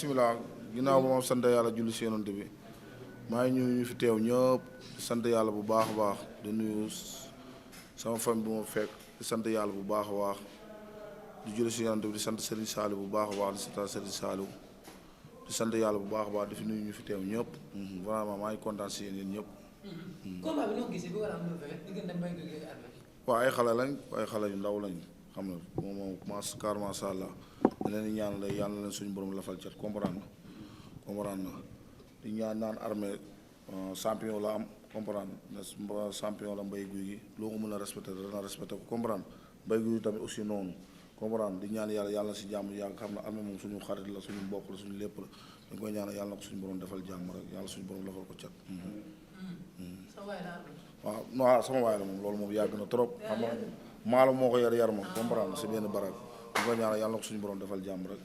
bisimilah ginnaaw ba ma sant yàlla julli si yonent bi maa ngi ñu fi teew ñëpp di sant yàlla bu baax a baax di nuyu sama famille bu ma fekk di sant yàlla bu baax a baax di julli si yonent bi di sant Serigne Saliou bu baax a baax di sant Serigne Saliou di sant yàlla bu baax a baax di fi nuyu ñu fi teew ñëpp vraiment maa ngi kontaan si yéen ñëpp. combat bi noo gisee bi war a am lu fexe diggante Mbaye Gueye ak Armé. waaw ay xale lañ ay xale yu ndaw lañ xam nga moom car macha allah da leen di ñaanal yàlla leen suñu borom lafal cat comprendre na di ñaan naan Armé champion la am comprendre na champion la Mbaye Gueye gi loo ko mën a respecté dana respecté ko comprendre Mbaye Gueye tamit aussi noonu comprendre di ñaan yàlla si jàmm yàgg xam ne Armé moom suñu xarit la suñu mbokk la suñu lépp la dañ koy ñaanal yàlla na ko suñu borom defal jàmm rek yàlla suñu borom lafal ko cat. waaw non sama waay la moom loolu moom yàgg na trop xam nga maalo moo ko yar ma comprendre si benn barak dañ koy ñaanal yàlla na ko suñu borom defal jàmm rek.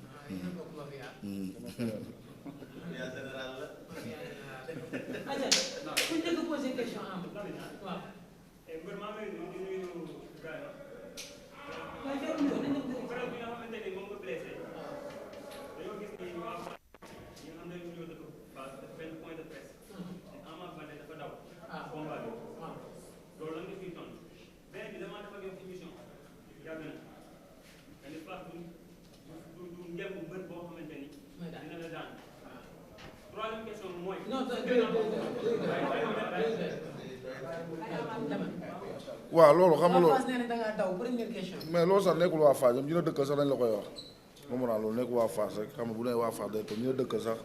waaw loolu xam nga loolu mais loolu sax nekkul waa Fass ñoom ñu la dëkkal sax dañ la koy wax comprendre loolu nekkul waa Fass rek xam nga bu nee waa Fass day toog ñu la dëkkal sax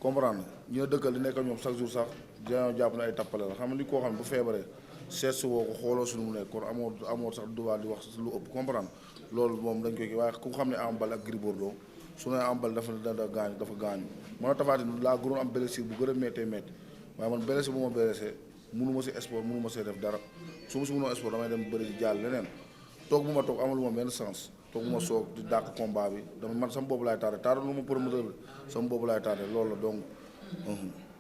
comprendre ñu la dëkkal di nekk ñoom chaque jour sax dañoo jàpp ne ay tappale la xam nga ni koo xam ne bu feebaree seet si woo ko xooloo suñu mu nekk kon amoo sax droit di wax lu ëpp comprendre loolu moom dañ koy kii waaye ku xam ne Ama Baldé ak Gris Bordeaux su ne Ama Baldé dafa gaañu mën a Tapha Tine laa gënoon am blessure bu gën a méttee métti waaye man blessure bu ma blessé mënuma si sport mënuma see def dara su ma si mënoo sport damay dem bëri di jàll leneen toog bu ma toog amaluma benn sens toog bu ma soog di dàq combat bi dama man sama boobu laay tardé lu ma promoteur bi sama boobu laay tardé loolu la donc.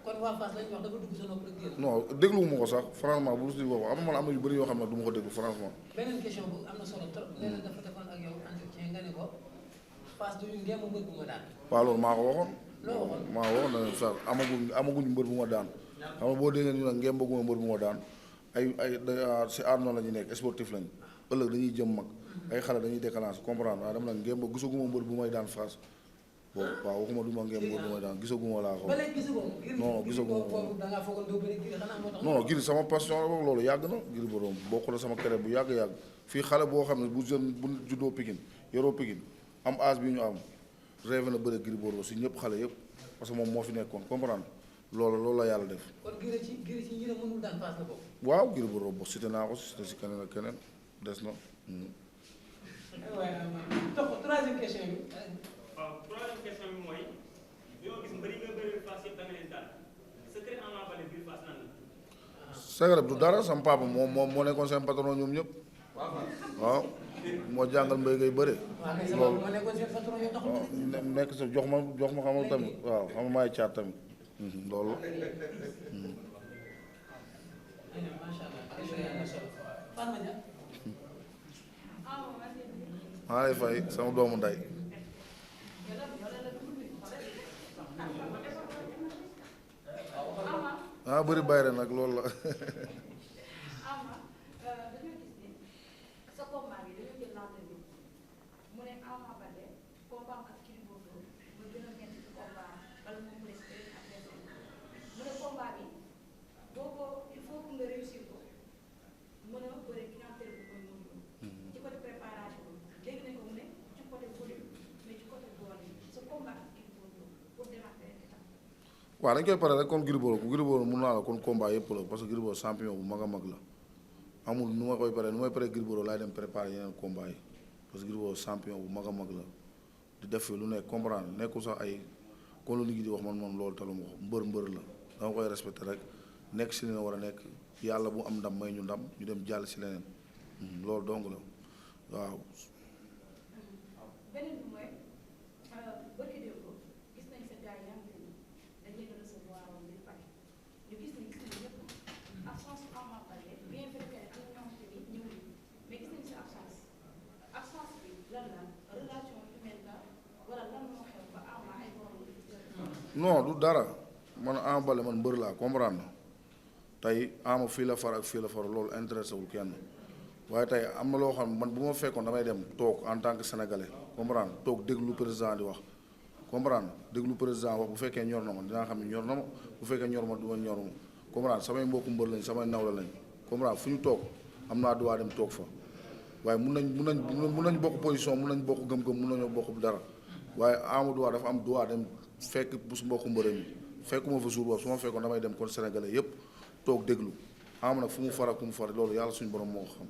kon waa Fass lañ wax dafa dugg sa nopp rek génn. non dégluwuma ko sax franchement bu si wax am na yu bëri yoo xam ne du ma ko déglu franchement. beneen question bu am na solo trop. nee na dafa defoon ak yow entretien nga ne ko Fass du ñu ngeen mbër bu ma daan. waaw loolu maa ko waxoon. loo waxoon maa waxoon na ne sax amaguñ mbër bu ma daan. xam nga boo déggee ñu ne ngeen bëgguma mbër bu ma daan ay si aar la ñu nekk sportif lañ ëllëg dañuy jëm mag ay xale dañuy déclenché comprendre waaye dama nag ngeen ba gisaguma mbër bu may daan Fass boobu waaw waxuma du ma ngeen mbër bu may daan gisaguma laa ko non gisaguma non Gris sama passion la loolu yàgg na Gris Bordeaux bokk na sama kere bu yàgg fii xale boo xam ne bu jeune bu juddoo Pikine yoroo Pikine am âge bi ñu am rêve na bëre Gris Bordeaux si ñëpp xale yëpp parce que moom moo fi nekkoon comprendre loolu la yàlla def. kon Gris ci ñi ne mënul daan Fass la bokk. waaw Gris Bordeaux boo cité naa ko cité si keneen ak keneen des na. waaye troisième question bi. waaw troisième question bi mooy yoo gis mbëri nga bëri Fass yëpp da nga leen daal secret Ama Baldé biir Fass nan la. secret du dara sama papa moo nekkoon seen patron ñoom ñëpp. waaw moo jàngal Mbaye Gueye bëre. loolu moo nekkoon seen patron yow taxul nekk sa jox ma xamal tamit waaw xam nga maay caat tamit. loolu. maa lay fay sama doomu nday bëri bayre nag loolu la. waaw dañ koy pare rek kon Gris Bordeaux mun naa la kon combat yëpp la parce que Gris Bordeaux champion bu mag a mag la amul nu ma koy pare nu may pare Gris Bordeaux laay dem préparer yeneen combat yi parce que Gris Bordeaux champion bu mag a mag la di def fi lu nekk comprendre nekkul sax ay kon lu nit ñi di wax man moom loolu taluma ko mbër la dama koy respecté rek nekk si li na war a nekk yàlla bu am ndam may ñu ndam ñu dem jàll si leneen loolu dong la waaw. non du dara man Ama Baldé man mbër laa comprendre na tey Ama fii la far ak fii la far loolu intéressé wul kenn waaye tey am na loo xam man bu ma fekkoon damay dem toog en tant que sénégalais comprendre toog déglu président di wax comprendre déglu président wax bu fekkee ñor na ma dinaa xam ne ñor na ma bu fekkee ñor ma du ma ñor ma comprendre samay mbokku mbër lañ samay nawla lañ comprendre fu ñu toog am naa droit dem toog fa waaye mun nañ bokk position mun nañ bokk gëm-gëm mun nañoo bokk dara waaye Amadou Wa dafa am droit dem fekk bu su mbokku mbërëm yi fekkuma fa jour boobu su ma fekkoon damay dem kon sénégalais yépp toog déglu am nag fu mu far ak ku mu far loolu yàlla suñu borom moo ko xam.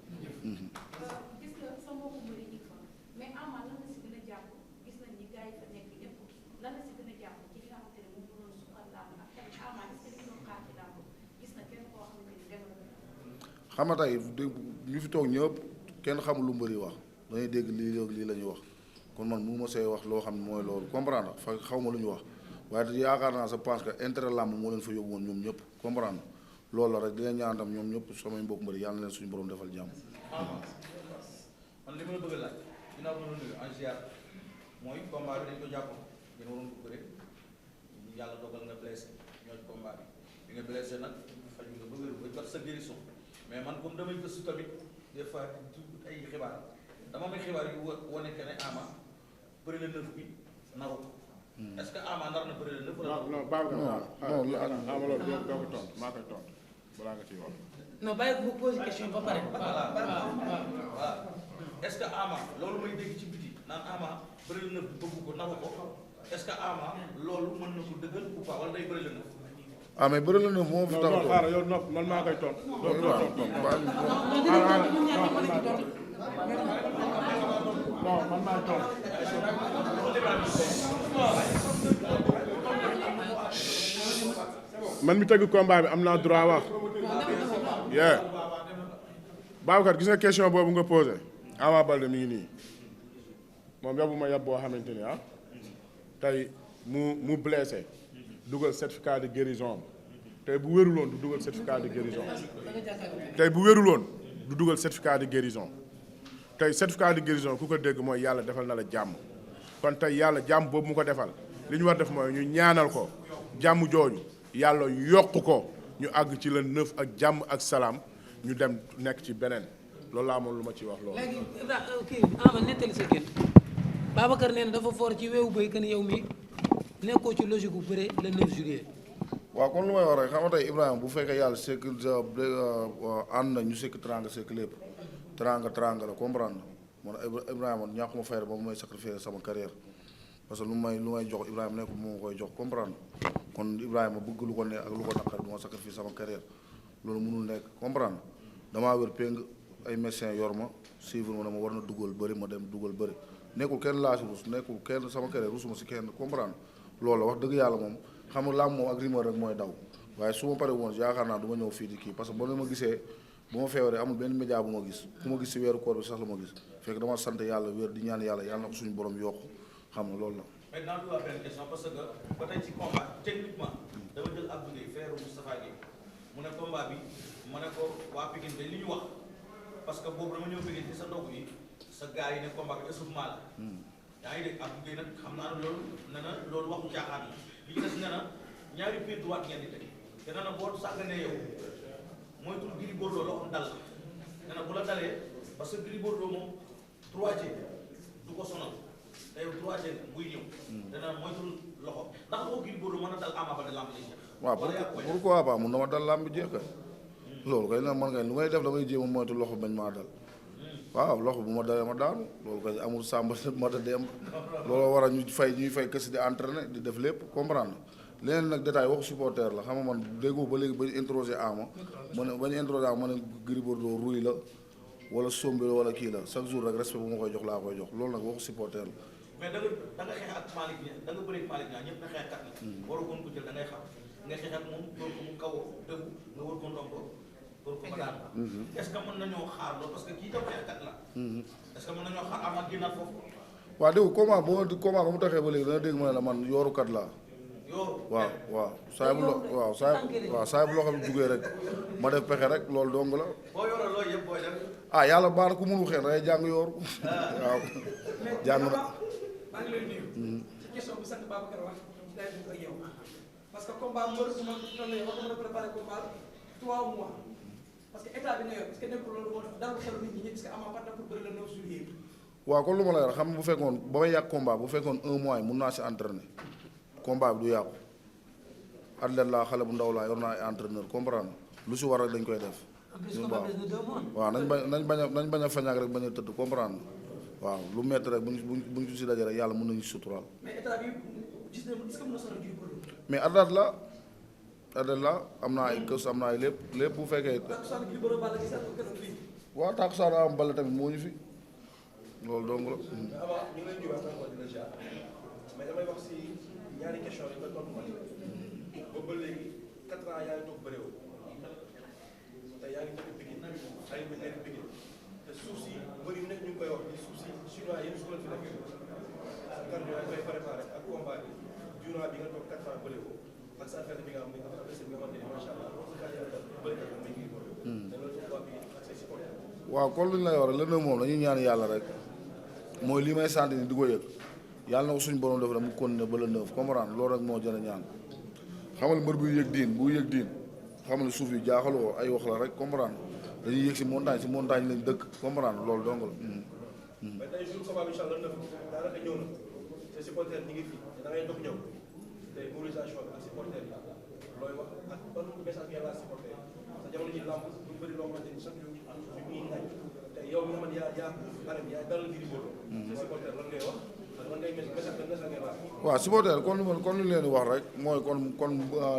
gis nga sa mbokku mbëri ñi fa mais Ama lan la si gën a jàpp gis nañ ni gars yi fa nekk ñëpp lan la si gën a jàpp ci li nga xamante ne moom mënoon suqal làmb ak tamit Ama est-ce que li doon xaar ci làmb gis na kenn koo xamante ni développé na. xam nga tey ñu fi toog ñëpp kenn xamul lu mbëri wax dañuy dégg lii la ñuy wax kon man mu ma see wax loo xam ne mooy loolu comprendre fa xaw ma lu ñu wax waaye yaakaar naa je pense que intérêt làmb moo leen fa yóbbu woon ñoom ñëpp comprendre loolu la rek dina ñaan tam ñoom ñëpp samay mbokk mbëri yàlla na leen suñu borom defal jàmm. man li ma la bëgg a laaj ginnaaw ma la nuyu en ziar mooy combat bi dañ ko jàppoon ngeen waroon ko bëre yàlla dogal nga blessé ñoo ci combat bi nga blessé nag faju nga bëgg ba jot sa guérison mais man comme damay gëstu tamit des fois ay xibaar dama may xibaar yu wane que ne Ama bëri na neuf bi naru ko est-ce que Ama nar na bëri na neuf wala non baal nga Ama loolu doo ko tontu maa koy tontu balaa nga ciy wax. non bàyyi bu posé question ba pare. voilà est-ce que Ama loolu may dégg ci biti naan Ama bëri na neuf bi bëgg ko naru ko est-ce que Ama loolu mën na ko dëggal ou pas wala day bëri la neuf. ah mais bëri la neuf moo fi tax non xaaral yow nopp man maa koy tontu. non man maa tontu. man mi tëgg combat bi am naa droit wax. yeah Babacar gis nga question boobu nga posé Ama Baldé mi ngi nii moom yabu ma yab boo xamante ni tey mu blessé dugal certificat de guérison tey bu wéruloon du dugal certificat de guérison tey bu wéruloon du dugal certificat de guérison tey certificat de guérison ku ko dégg mooy yàlla defal na la jàmm kon tey yàlla jàmm boobu mu ko defal li ñu war def mooy ñu ñaanal ko jàmm jooju yàlla yokk ko ñu àgg ci la 9 ak jàmm ak salaam ñu dem nekk ci beneen loolu laa amoon lu ma ci wax loolu. léegi kii Ama nettali sa gént Babacar nee na dafa foor ci weewu béy que ni yow mi nekkoo ci logique bu bëre le 9 juillet. waaw kon lu may wax rek xam nga tey Ibrahima bu fekkee yàlla sekk ànd na ñu sekk teranga sekk lépp teranga la comprendre man Ibrahima ñàkkuma fayda ba mu may sacrifier sama carrière parce que lu may jox Ibrahima nekkul moo koy jox comprendre kon Ibrahima bëgg lu ko ne ak lu ko naqar du ma sacrifier sama carrière loolu mënul nekk comprendre damaa wér péng ay médecins yor ma suivre ma ne ma war na dugal bëri ma dem dugal bëri nekkul kenn laa si rus nekkul kenn sama carrière rusuma si kenn comprendre loolu la wax dëgg yàlla moom xam nga làmb moom ak rumeur rek mooy daw waaye su ma pare woon yaakaar naa du ma ñëw fii di kii parce que boo ma gisee bu ma feebaree amul benn média bu ma gis ku ma gis si weeru koor bi sax la ma gis fekk dama sant yàlla wér di ñaan yàlla yàlla na ko suñu borom yokku xam nga loolu la. maintenant du la benn question parce que ba tey ci combat techniquement dama jël Abdou Gueye frère Moustapha Gueye mu ne combat bi ma ne ko waa Pikine te li ñu wax parce que boobu dama ñëw Pikine ci sa ndogu yi sa gars yi ne combat bi essoufflement la. yaa ngi dégg Abdou Gueye nag xam naa ne loolu nee na loolu waxu caaxaan la li ci des nee na ñaari pied droite ngeen di teg te nee na boo sàgganee yow moytul Gris Bordeaux loo xam dal la nee na bu la dalee parce que Gris Bordeaux moom droitier du ko sonal te yow droitier buy ñëw. nee na moytul loxo ndax boo Gris Bordeaux mën a dal Ama Baldé lamb lay jeex. waaw pourquoi pas mun na ma dal lamb jeex kay loolu kay na man kay lu may def damay jéem a moytu loxo bañ maa dal. waaw loxo bu ma dalee ma daanu loolu kay amul sàmba ma da dem loolu war a ñuy fay kësi di entraîner di def lépp comprendre leneen nag détail waxu supporter la xam nga man déggoo ba léegi ba ñu introsé Ama ba ñu introsé Ama ma ne Gris Bordeaux ruy la wala sombi la wala kii la chaque jour rek respect bu ma koy jox laa koy jox loolu nag waxu supporter la. mais da nga xeex ak Malick Niang da nga bëri ak Malick Niang ñëpp na xeexkat la. waru ko jël da ngay xam nga xeex ak moom door ko mu kaw dëggu nga war ko ndombo pour ko daan est-ce que mën nañoo xaar loolu parce que kii tam xeexkat la. est-ce que mën nañoo xaar Ama génnaat foofu. waaw dégg nga comment ba mu taxee ba léegi dana dégg ma ne la man yoorukat laa. waaw saa bu loxo bi jugee rek ma def pexe rek loolu dong la. boo yoroo loolu yëpp booy def. ah yàlla baax na ku mënul xeex dangay jàng yooru waaw jàng na. maa ngi lay nuyu. ci question bu sant Babacar wax daay dugg ak yow. parce que combat mbër bu ma toll war nga mën a préparer combat 3 mois parce que état bi nga yor parce que nekkul loolu moo tax dalul xelu nit ñi parce que Ama Baldé pour bëri le 9 juillet. waaw kon lu ma lay wax xam nga bu fekkoon ba may yàq combat bu fekkoon 1 mois yi mun naa si entraîner combat bi du yàqu athlète laa xale bu ndaw laa yor naa ay entraîneur comprendre lu si war rek dañ koy def. en plus combat des de 2 mois. waaw nañ bañ a fañaak rek bañ a tëdd comprendre waaw lu métti rek buñ si daje rek yàlla mën nañu suturaal. mais état bi gis nañu est-ce que mën na sonal Gris Bordeaux. mais athlète la am naa ay kës am naa ay lépp bu fekkee. takkusaan Gris Bordeaux Balla gis nañu ko keroog fii. waaw takkusaan am Balla tamit moo ñu fi loolu dong la. mais avant ñu ngi lay nuyuwaat encore di la ziar mais damay wax si ñaari question yi nga tontu ma boobu ba léegi 4 ans yaa ngi toog bëréew te yaa ngi nekk Pikine ay bi nekk Pikine te suuf si bëri yu nekk ñu ngi koy wax ni suuf si chinois yéen su la fi nekk cardio yaa ngi koy préparé ak combat bi durant bi nga toog 4 ans bëréew ak sa affaire bi nga xam ne dafa adressé bi nga xamante ni macha allah loolu sa carrière la bëri na muy ngi bëri te loolu waa Pikine ak say supporters. waaw kon lu ñu lay wax rek leneen moom dañuy ñaan yàlla rek mooy li may sant ni di ko yëg yàlla na ko suñu borom def rek mu continuer ba le 9 comprendre loolu rek moo jën a ñaan xamal mbër buy yëg diin xamal suuf yi jaaxaloo ay wax la rek comprendre dañuy yëg si montagne lañ dëkk comprendre loolu dong la. mais tey jour combat bi incha allah daanaka ñëw na te supporter ñi ngi fi da ngay dox ñëw tey mobilisation bi ak supporter yi looy wax ak ban message ngeen laaj supporter yi parce que jamono ji lamb bu bëri loo xamante ni chaque jour ñu ngi naaj te yow mi nga xamante yaa arène yaa dalal Gris Bordeaux te supporter lan ngay wax ak lan ngay message ngeen laaj. waaw supporter kon lu leen di wax rek mooy kon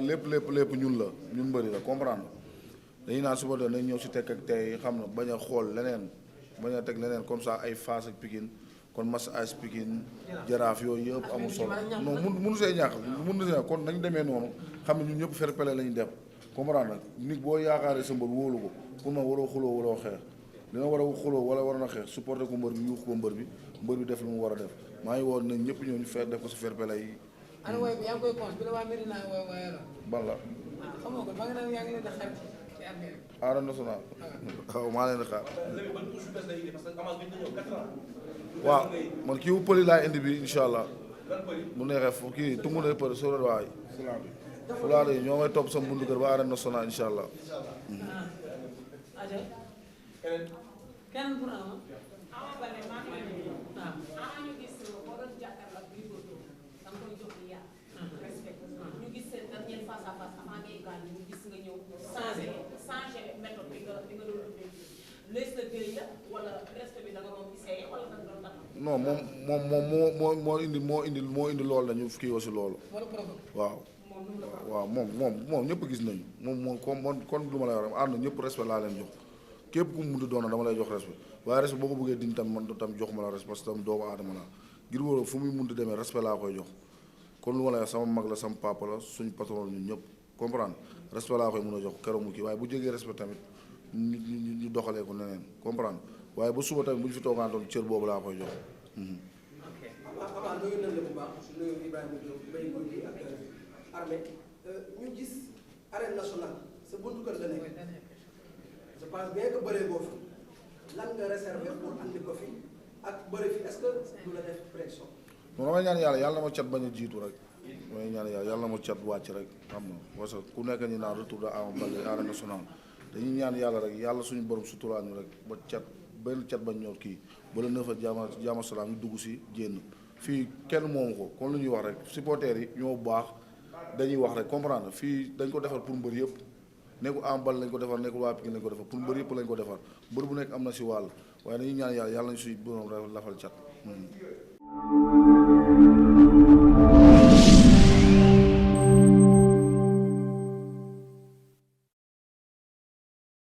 lépp ñun la ñun mbëri la comprendre dañuy naan supporter nañ ñëw si tekk ak tey xam na bañ a xool leneen bañ a teg leneen comme ça ay Fass ak Pikine kon Mas AS Pikine Jaraaf yooyu yëpp amul solo non mënu see ñàkk kon nañ demee noonu xam ne ñun ñëpp fair play lañu def comprendre nag nit boo yaakaaree sa mbër wóolu ko pour ma waroo xuloo waroo xeex li nga war a xuloo wala war na xeex supporter ko mbër bi yuux ko mbër bi def lu mu war a def maa ngi woon nañ ñëpp ñëw ñu feer def ko si fair play yi. ana woy bi yaa ngi koy cons bi la waa Medina woy la. ban la. ah xamoo ko ba nga naan yaa ngi leen di xaar ci armée. Arène Nationale. waaw maa leen di xaar. léegi ban touche bees lay indi parce que avance bi ñu ñëw 4 ans. waaw man kii wu pëli laa indi bi incha allah. lan pëli. bu neexee fu kii tungu ne pëli soo doon waay. fulaade yi ñoo ngay topp sama buntu kër ba Arène Nationale incha allah. kenn pour Ama. Ama Baldé maa ngi lay nuyu. waaw ñu gis boo doon jàkkaarloo ak Gris Bordeaux da nga koy jox li yàq. respect ñu gis seen dernier face à face avant ngay gaañ ñu gis nga ñëw changé méthode bi nga doon dundee lees la gëy la wala respect bi da nga doon gisee wala da nga doon tax. non moom moo indi loolu dañu kii aussi loolu. waaw moom ñëpp gis nañu moom kon lu ma lay wax ànd ñëpp respect laa leen jox képp ku mu munti doon dama lay jox respect waaye respect boo ko bëggee dindi tam man tam jox ma la respect parce que tam doomu aadama la Gris Bordeaux fu muy munti demee respect laa koy jox kon lu ma lay wax sama mag la sama papa la suñu patron ñun ñëpp comprendre respect laa koy mun a jox keroog mu kii waaye bu jógee respect tamit ñu doxalee ko neneen comprendre waaye ba suba tamit bu ñu fi toogaantoon cër boobu laa koy jox. Ama nuyu nañ la bu baax nuyu Ibrahima Diop Mbaye Gouy ak Armée ñu gis arène nationale sa buntu kër la nekk je pense bien que bëree boo fi lan nga réservé pour andi ko fi ak bëri fi est-ce que du la def pression. non damay ñaan yàlla na ma cat bañ a jiitu rek damay ñaan yàlla na ma cat wàcc rek xam na parce que ku nekk ñu naan retour de Ama Baldé arène nationale dañuy ñaan yàlla rek yàlla suñu borom suturaal ñu rek ba cat benn cat bañ ñor kii ba la neuf jaama salaam ñu dugg si jénn fii kenn moomu ko kon lu ñuy wax rek supporters yi ñoo baax dañuy wax rek comprendre fii dañ ko defar pour mbër yëpp nekkul Ama Baldé lañ ko defar nekkul waa Pikine lañ ko defar pour mbër yëpp lañ ko defar mbër bu nekk am na si wàll waaye dañuy ñaan yàlla nañ suy borom lafal cat